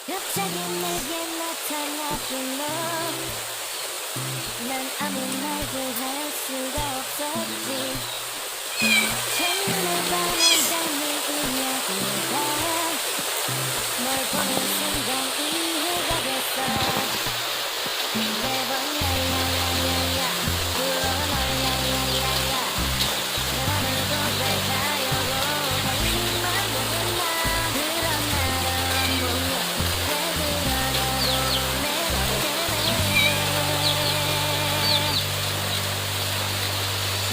갑자기 내게 나타나준 너. 난 아무 말도 할 수가 없었지. 첫눈에 반한다는 이야기가 널 보는 순간 이해가 됐어. 매번 야야야야야 불러 널 야야야야. 내 맘을 고백하려고 걸리만 보는 나. 그런 나를 보며 왜 그러냐고 내 맘을 헤매.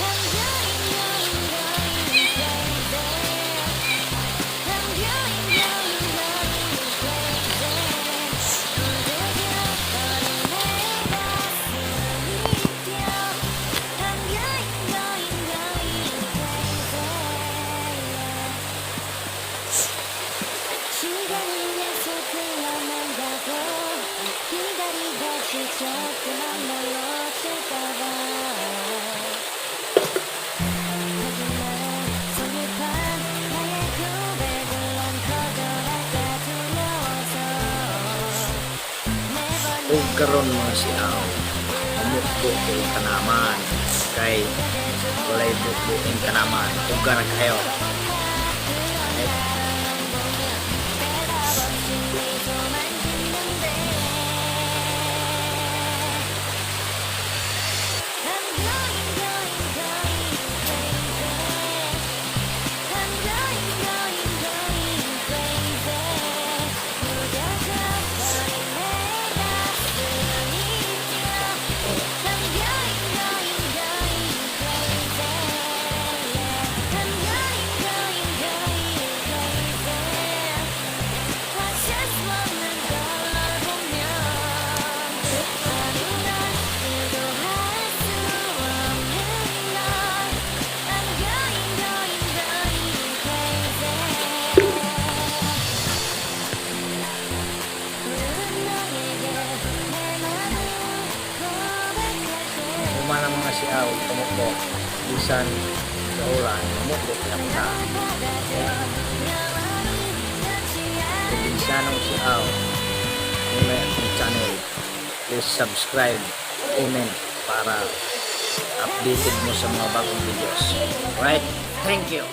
I'm going going going crazy. I'm going going going crazy. 무뎌져버린 내 가슴이 뛰어. I'm going going going crazy, yeah. 시간이 계속 흘러만 가고 기다리다 지쳐 그만 널 놓칠까봐. 하지만 성급한 나의 고백을 넌 거절할까 두려워서 매번 Ug karon, mga siaw, mamukbo kay kanaman kay walay bukbuing kanaman ug kana kayo. Okay? 대답 없이 미소만 짓는데. I'm going going going crazy. I'm going going going crazy. 무뎌져버린 내 가슴이 뛰어. I'm going going going crazy, yeah. I'm going going going crazy. 다시 수 없는 걸 널 보면 아무런 일도 할 수 없는 널. I'm going going going crazy. 오늘은 너에게 내 맘을 고백할게. Humana, mga siaw, pamukbo bisan sa ulan, mamukbo kita. 받아줘 영원히 변치 않을 Probinsianong Siaw kung may akong channel, please subscribe, comment para updated mo sa mga bagong videos. Right? Thank you.